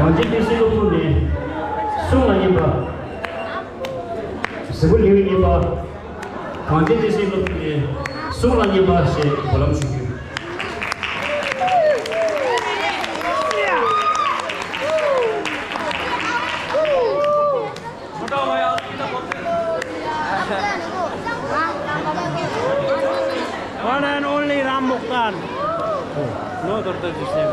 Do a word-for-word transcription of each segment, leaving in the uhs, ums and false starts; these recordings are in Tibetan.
གངས་ཅན་བསྟན་སྲིད་སློབ་ཕྲུག་ནས་གསུང་ལ་སྙན་པ། གཟིགས་མོ་ལེའུ་གཉིས་པ། གངས་ཅན་བསྟན་སྲིད་སློབ་ཕྲུག་ནས་གསུང་ལ་སྙན་པ་ཞེས་སྨོན་ལམ་ཞུ་རྒྱུ། One and only Ram Mukhtar. No, Doctor Jisem.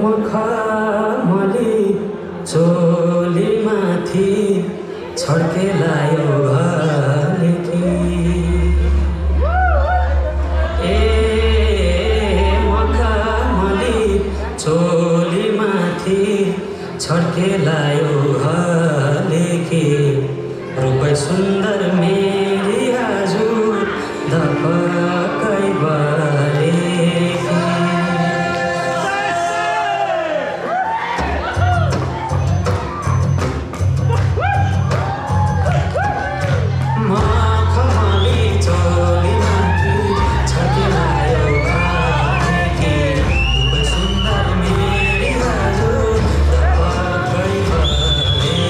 मखमली चोलीमाथि छड्के लायो हलेकी। ए मखमली चोलीमाथि छड्के लायो हलेकी। रूपै सुन्दर मेरी हजुर धपक्कै बलेकी। मखमली चोलीमाथि छड्के लायो हलेकी। रूपै सुन्दर मेरी हजुर धपक्कै बलेकी।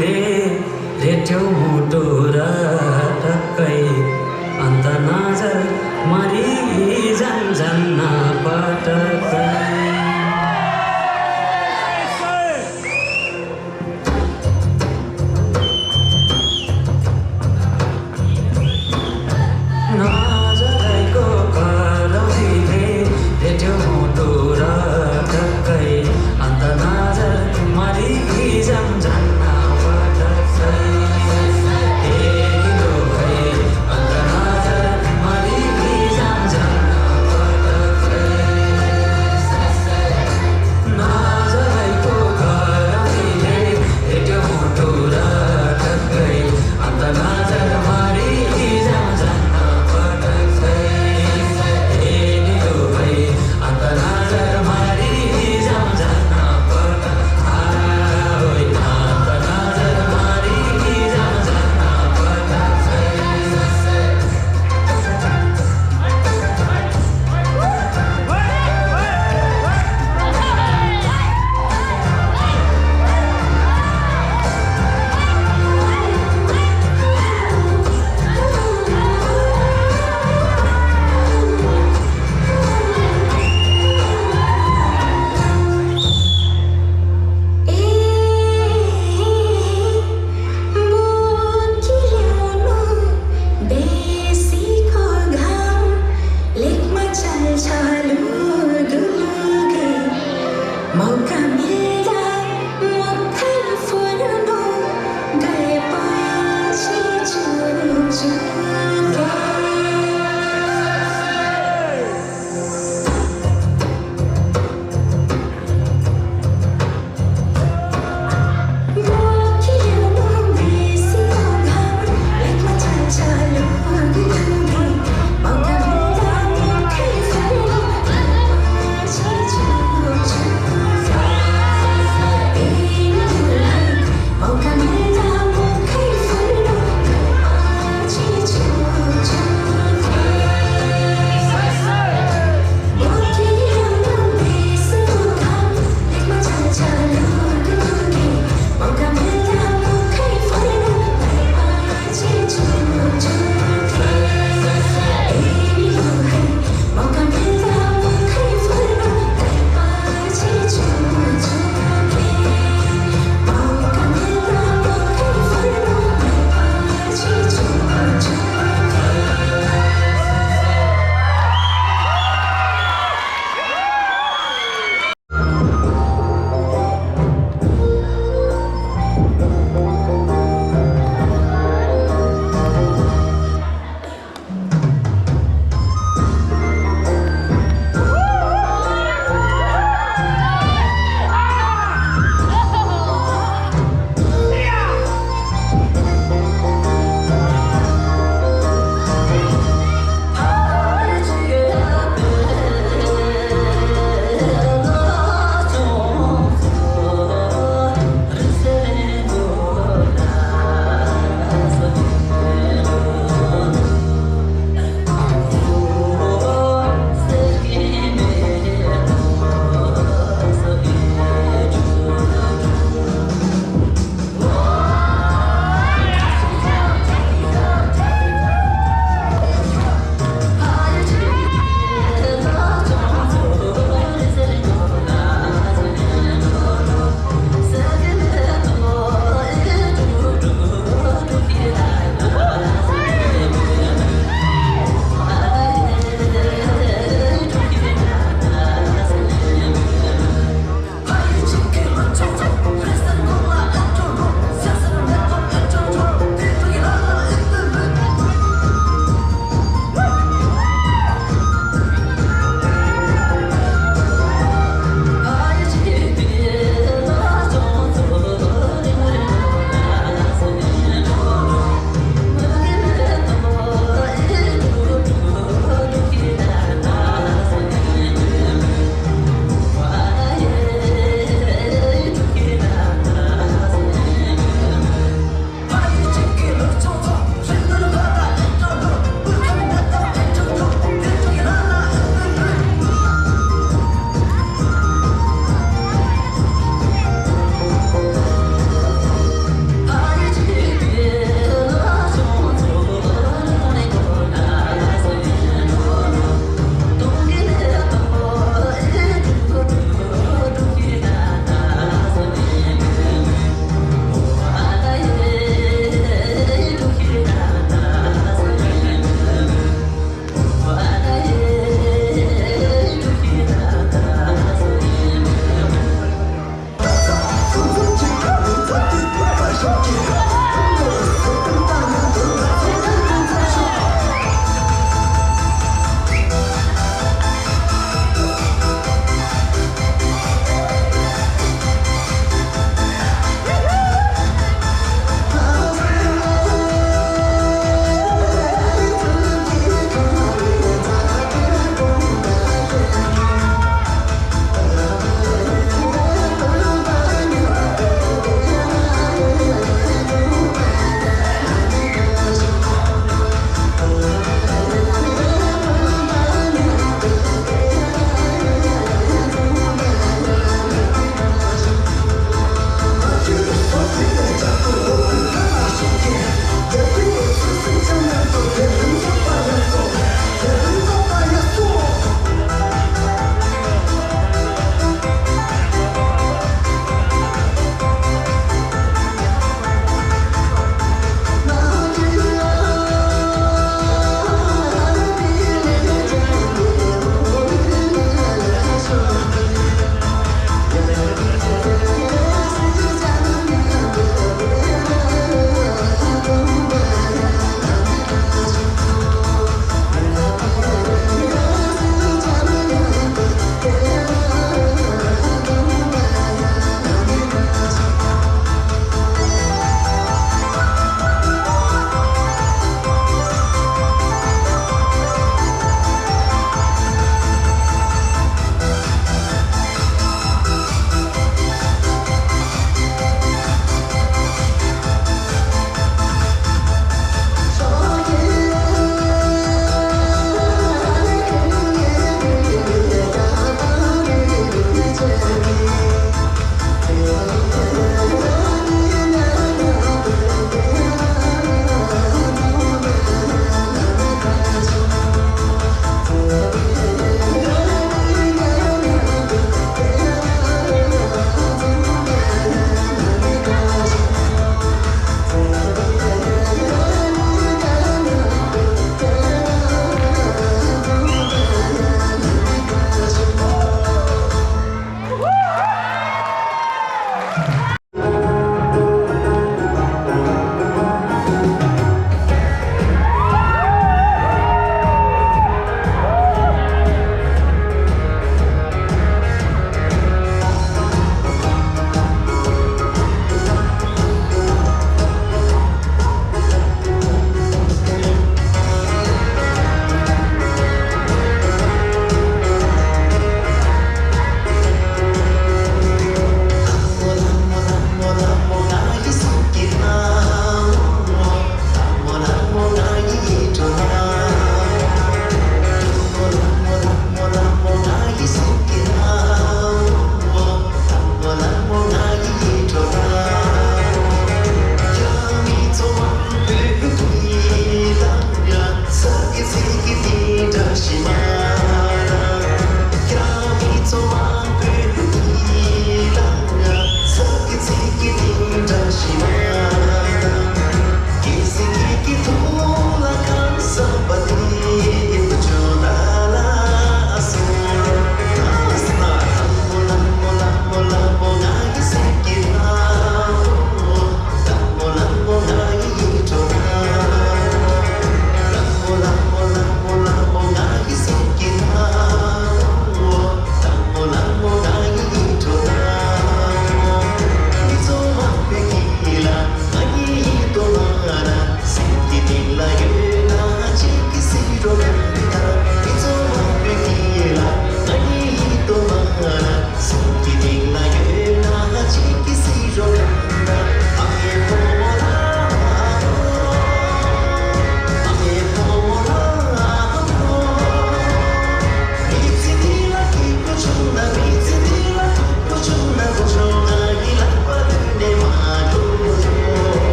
ལེ་རེ་ཏྲེའུ་མུ་ཏུ་ར་ཏ་ཀའི་ཨན་ཏ་ན་ཟར་མ་རི་ཨི་ཟན་ཟན་ན་པ་ཏ་ཀའི།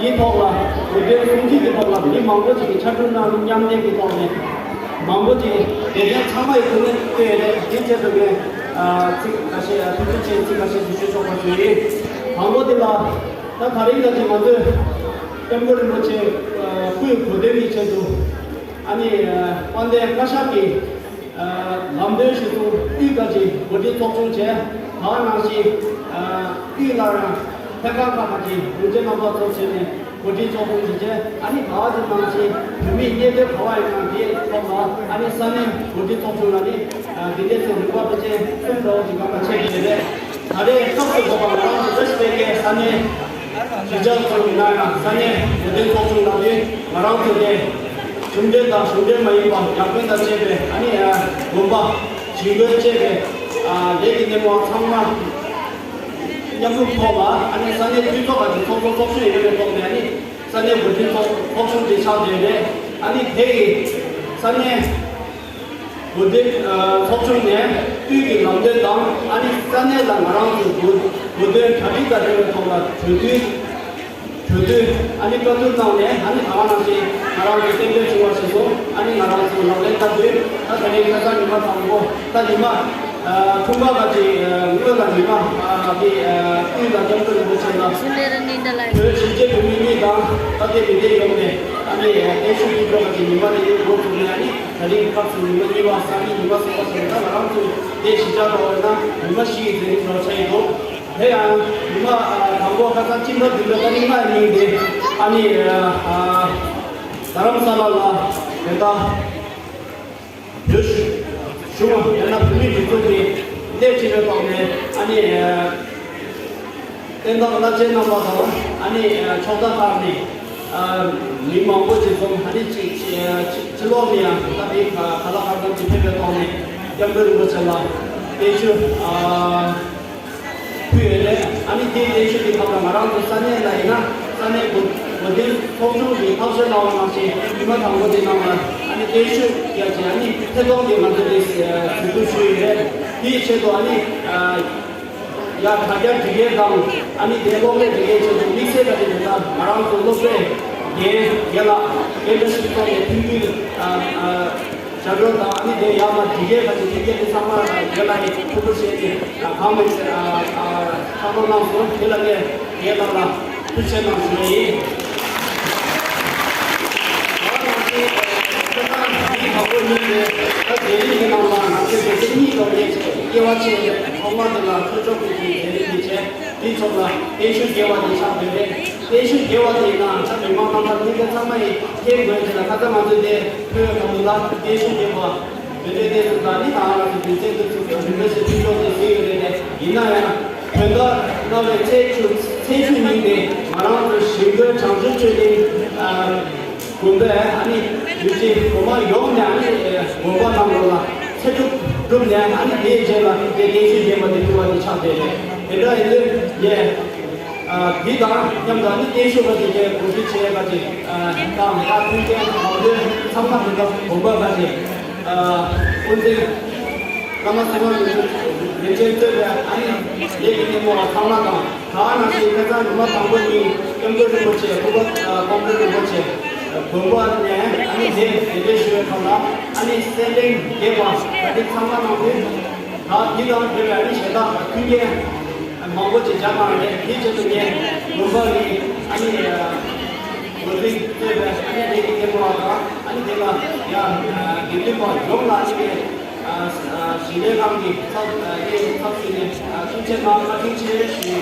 དེའི་ཐོག་ལ་འོས་བསྡུའི་སྲུང་བརྩི་གི་ཐོག་ལ་མི་མང་པོ་ཞིག་གིས་ཕྱར་གྲུ་གནང་མཉམ་ལས་ཀྱི་ཐོག་ནས་མང་པོ་ཞིག་དད་ལྡན་ཚང་མ་ཡི་ཐུགས་སྣང་སྤྲད་རེད། དེ་ཆེད་དུ་ངས་ཨ་ཚིག་ཁ་ཤས་ཐུགས་རྗེ་ཆེ་ཚིག་ཁ་ཤས་ཤིག་ཞུ་ཆོག་པ་ཞུ་ཡིན། དང་པོ་དེ་ལ་ད་ད་རིང་ལ་ཅིག་ང་ཚོས་སྐྱབས་མགོན་རིན་པོ་ཆེ་སྐུའི་གོ་སྟོན་གྱི་ཆེད་དུ་ཨ་ནི་དཔལ་ལྡན་བཀའ་ཤག་གིས་ལམ་སྟོན་གཞིར་བཟུང་དབུས་ཁག་གི་འགོ་ཁྲིད་ཚོགས་ཆུང་བྱས། དེ་ནང་བཞིན་དབུས་ལ་ཡང་ལྷན་ཁང་ཁག་ཁག་གི་དྲུང་ཆེ་རྣམ་པ་ཚོ་བྱས་ནས་འགོ་ཁྲིད་ཚོགས་ཆུང་ཞིག་བྱས། ཨ་ནི་ད་ག་ནང་བཞིན་བོད་མིའི་གནད་དོན་ག་བ་ཡིན་ནའང་དེའི་ཐོག་ལ་ཨ་ནི་ས་གནས་འགོ་ཁྲིད་ཚོགས་ཆུང་ལ་ནི་འདི་འདྲས་སེ་རིམ་པ་ཕལ་ཆེར་གསུམ་འདྲ་བོ་ཞིག་གང་ལ་ཆད་ཀྱི་རེད། ད་རེས་སྐབས་སུ་བབ་པ་ང་རང་ཚོ་བཀྲ་ཤིས་པའི་ས་གནས་གཞིས་ཆགས་ཚོ་ཡིན་ན་ཡང་ས་གནས་འགོ་འདྲེན་ཚོགས་ཆུང་ལ་ནི་ང་རང་ཚོ་དེ་གཞུང་འབྲེལ་དང་གཞུང་འབྲེལ་མ་ཡིན་པ་ཡར་དཔོན་དང་བཅས་པའི་ཨ་ནི་དགོན་པ་གཞིས་འགོས་བཅས་པའི་ལས་ཀྱི་སྣེ་མོ་ཚང་མ་མཉམ་རུབ་ཐོག་ལ་ཨ་ནི་ས་གནས་འཐུས་ཚོགས་ཁག་གི་ཚོགས་གཙོ་ཚོགས་གཞོན་ཡོད་པའི་ཐོག་ནས་ཨ་ནི་ས་གནས་འགོ་ཁྲིད་ཚོགས་ཚོགས་ཆུང་དེ་ཆགས་བསྡད་རེད། ཨ་ནི་དེ་ཡི་ས་གནས་འགོ་ཁྲིད་ཚོགས་ཆུང་ནས་དབུས་ཀྱི་ལམ་སྟོན་དང་ཨ་ནི་ས་གནས་ལ་ང་རང་ཚོའི་དགོས་དགོས་དོན་གྲ་སྒྲིག་དང་འབྲེལ་བའི་ཐོག་ལ་གྲོས་བསྡུར་གྲོས་བསྡུར་ཨ་ནི་བཀའ་བསྡུར་གནང་ནས་ཨ་ནི་ད་ག་ནང་བཞིན་ང་རང་ཚོ་གཏན་འབེབས་བྱུང་བ་ཞིག་སོང་། ཨ་ནི་ང་རང་ཚོ་ལག་ལེན་བསྟར་དུས་ད་དེ་རིང་ཁ་སང་ཉི་མ་དང་པོ་ད་ཉི་མ་ཐུང་བ་ག་ཅིག་སྔོན་ལ་ཉི་མ་དེ་དབུས་ལ་སྐྱབས་མགོན་རིན་པོ་ཆེ་ལ་བོད་གཞིས་བྱེས་བོད་མི་གཉིས་དང་ད་ལྟའི་མི་སྡེ་ཡོངས་ནས་ཨ་ནི་བརྟན་བཞུགས་ཀྱི་སྐབས་ཀྱི་ཉི་མ་དེ་ཉིད་འགོ་ཚུགས་ནས་ཨ་ནི་ད་རིང་སྐབས་སུ་ཉི་མ་གཉིས་པ་སང་ཉིན་ཉི་མ་གསུམ་པ་སོང་ད་ང་རང་ཚོ་དེ་གཞིས་ཆགས་འགྲོ་བ་ན་ཉི་མ་བཞི་ཡི་མཛད་རིམ་འགྲོ་ཆགས་ཡིན་འདུག་དེ་ཡང་ཉི་མ་དང་པོ་ཁ་སང་སྤྱི་ཟླ་བདུན་པའི་ཏ་རིག་ལྔ་ཉིན་དེ་ཨ་ནི་རྡ་རམ་ས་ལ་ལ་དེ་ད་བོད་གཞུང་ཡང་ན་བོད་མིའི་སྒྲིག་འཛུགས་ཀྱི་སྣེ་ཁྲིད་པའི་ཐོག་ནས་ཨ་ནི་བསྟན་བདག་བླ་ཆེན་རྣམ་པ་དང་ཨ་ནི་ཕྱོགས་མཐའ་ཁག་ནས་མི་མང་པོ་ཅིག་འཛོམས། ཨ་ནི་ཅིག་ཕྱི་ལོགས་ནས་ཡང་ད་ལྟའི་ག་ལ་གང་འཚམ་ཅིག་ཕེབས་པའི་ཐོག་ནས་སྐྱབས་མགོན་རིན་པོ་ཆེ་ལ་བརྟན་བཞུགས་ཕུལ་ཡོད་རེད། ཨ་ནི་དེའི་བརྟན་བཞུགས་ཀྱི་ཐོག་ལ་ང་རང་ཚོ་ས་གནས་ལ་ཡིན་ན་ས་གནས་འགོ་འགོ་འདྲེན་ཚོགས་ཆུང་གིས་ཐག་གཅོད་གནང་བ་ནང་བཞིན་ཉི་མ་དང་པོ་དེ་ནང་ལ་ཨ་ནི་བརྟན་བཞུགས་རྒྱབ་ཀྱི་ཨ་ནི་ཐད་གཏོང་གི་ང་ཚོ་དེ་གཟིགས་འབུལ་ཞུས་ཡོད་རེད། དེའི་ཆེད་དུ་ཨ་ནི་ཡ་དྲ་རྒྱ་སྒྲིག་འགལ་དང་ཨ་ནི་དེ་གློག་ཀླད་སྒྲིག་འགལ་ཆེད་དུ་དམིགས་བསལ་ག་དེ་དེ་དག་ང་རང་ཚོ་སློབ་གྲྭའི་རྒན་རྒན་ལགས་རྒན་བཀྲ་ཤིས་ཚོགས་པའི་མཐུན་འགྱུར། བྱ་སྒྲོལ་དང་ཨ་ནི་དེ་ཡར་མར་འདི་གའི་ཁ་ཅིག་ཐིག་རྒྱན་དེ་ཚང་མ་རྒན་ལགས་ཀྱིས་ཐུགས་ཁུར་བཞེས་ཏེ་གང་མེད་ཚེ་ཕྱག་རོགས་གནང་སོང་། དེ་ལ་ངས་རྒན་ལགས་ལ་ཐུགས་རྗེ་ཆེ་གནང་ཞུ་ཡ་ཡིན། ད་ནང་བཞིན་ཁྱེད་རང་འདི་དང་པོ་ཉིད་དེ་ད་མཛད་རིམ་གྱི་ནང་ལ་ང་ཚོས་དེ་ཚེ་གཉིས་ལོག་ལས་བྱས་སྐྱེ་བ་ཕྱི་མའི་ཐོག་མ་དེ་ལ་ཐུགས་སྐྱོ་གི་མཛད་རིམ་དེ་བྱས། དེའི་ཕྱོགས་ལ་བརྟན་བཞུགས་རྒྱས་པ་དེ་ཆགས་བསྡད་རེད། བརྟན་བཞུགས་རྒྱས་པ་དེ་ཡིན་ནའང་ད་མི་མང་རྣམ་པ་སྙིང་ག་ཚང་མ་ཡིས་མཁྱེན་དགོས་ཀྱི་ལ། ཁ་ཚ་ང་ཚོས་དེ་ཕུལ་བའི་སྐབས་ལ་བརྟན་བཞུགས་རྒྱས་པ་བོད་འདྲའི་གནས་ཚུལ་དང་ནི་ད་ང་ཚོ་དུས་ཚོད་དུ་ཚུགས་པའི་རིམ་པས་སུ་ཕུལ་ཆོག་ཅེས་ཟེར་ཡོད་རེད་དེ། ཡིན་ན་ཡང་བོད་ཟླ་ལྔ་པའི་ཚེས་བཅུ་ཚེས་བཅུ་ཉིན་དེ་ང་རང་ཚོ་གཞིས་འགོས་བྱང་ཆུབ་ཆོས་གླིང་དགོན་པས་ཨ་ནི་ཡུལ་སྤྱི་གོང་མ་ཡོངས་ནས་ཨ་ནི་དགོན་པ་ནང་ལོགས་ལ་ཚེ་སྒྲུབ་བསྒྲུབས་ནས་ཨ་ནི་དེའི་རྗེས་ལ་དེ་བརྟན་བཞུགས་རྒྱས་པ་དེ་ཕུལ་བ་དེ་ཆགས་བསྡད་རེད། དེ་འདྲ་ཡིན་དུས་ངས་འདི་དང་མཉམ་དུ་ཨ་ནི་བརྟན་བཞུགས་པ་དེ་གའི་གོ་སྒྲིག་བྱས་པ་དེ་དང་ད་མཐུན་རྐྱེན་ནང་དོན་ཚང་མ་དེ་འདྲ་དགོན་པ་པ་དེ་དབུ་འཛིན་བླ་མ་ཚེ་དབང་རིན་ཆེན་གཙོས་པའི་ཨ་ནི་ལས་ཀྱི་སྣེ་མོ་བ་ཚང་མ་དང་། ད་ནང་བཞིན་ཁ་སང་ཉི་མ་དང་པོ་ཉིན་སྐྱབས་མགོན་རིན་པོ་ཆེ་སྐུ་པར་ཨ་སྐུ་མགྲོན་རིན་པོ་ཆེ་དགོན་པ་ནས་ཨ་ནི་དེ་གདན་འདྲེན་ཞུ་བའི་ཐོག་ལ་ཨ་ནི་སེར་ལེང་རྒྱས་པ་ཨ་ནི་ཚང་མ་གནང་དུས། ད་འདི་དང་འབྲེལ་བའི་ཨ་ནི་ཞལ་ཏ་མཐུན་རྐྱེན་མང་པོ་ཅིག་སྦྱར་གནང་རེད། དེའི་ཆེད་དུ་ངས་དགོན་པ་གི་ཨ་ནི་འགོ་འཛིན་གཙོས་པའི་ཨ་ནི་ལས་ཀྱི་སྣེ་མོ་བ་དང་ཨ་ནི་དེ་ལ་ཡ་དགེ་འདུན་པ་ཡོངས་ལ་ཨ་ནི་ངས་ཞིང་ལས་ཁང་གི་ཚབ་ཨ་ངའི་ཚབ་ཞུས་ནས་ཨ་ཐུགས་རྗེ་གནང་། བཀའ་དྲིན་ཆེ་ཞུ།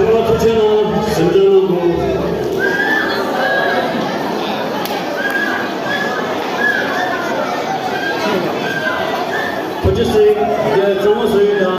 ཐུགས་རྗེ་གནང་། སེམས་ཅན་རྣམས་ཀྱི་ཐུགས་རྗེ་གཟིགས། རྒྱལ་གཙང་མ་སུ་ཡིན་དང་